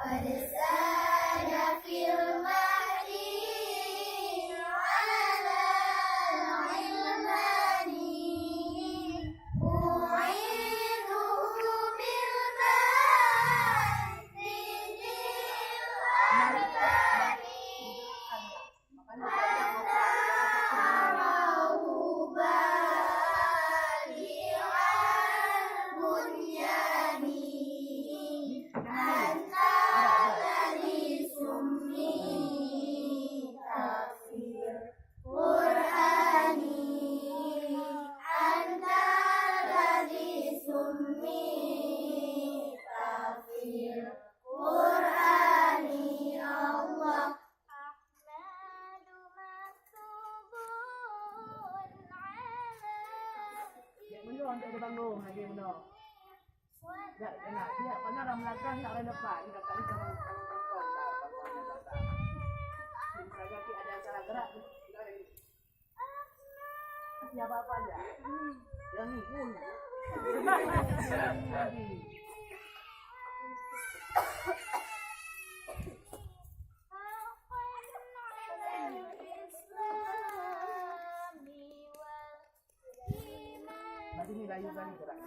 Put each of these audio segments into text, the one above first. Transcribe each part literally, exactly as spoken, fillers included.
قد ساد في المهدي على الغلمان، أعيده بالمهدي للأكفان. أحمد مكتوب على. Dia menurun tak ada bangun, dia menurun. Tak, tak nak. Dia, mana orang belakang, nak orang depan. Dia tak ada orang depan. Misalnya, ada salah gerak, dia lari. Siapa apa aja. Yang ni, pun. Nanti ni layu kali gerak.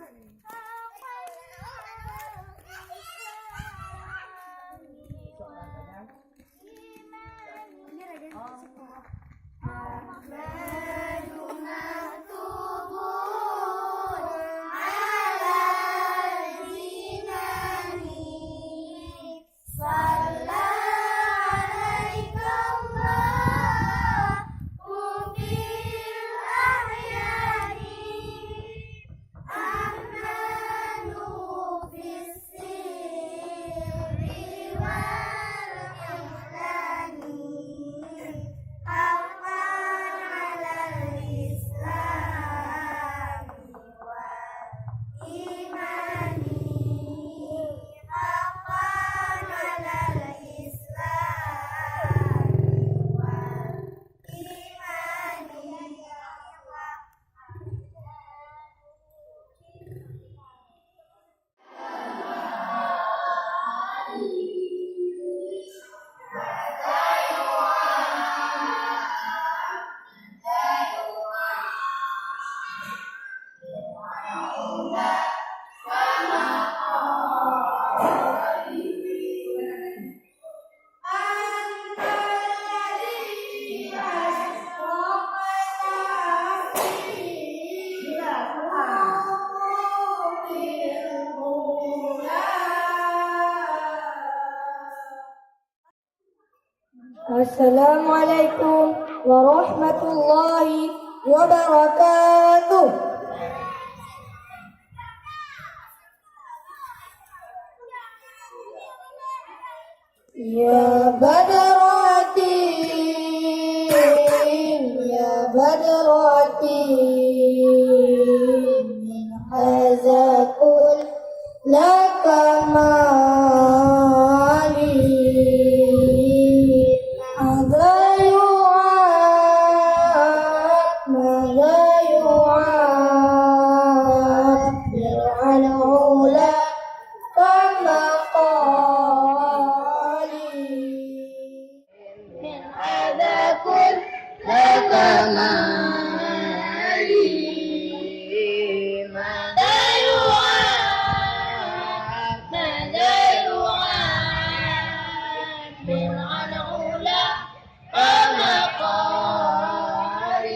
صلى عليك الله في الأحيان، أحمده في السر والإعلان، حقا على الإسلام والإيمان، حقا على الإسلام والإيمان. السلام عليكم ورحمة الله وبركاته. يا بدر الدين، يا بدر الدين، من هذا كل لك ما لي. ماذا يعد، ماذا يعد، يرعى العلا كما قال. من هذا كل لك ما لي. ماذا يعد، ماذا يعد، من العلا كما قال.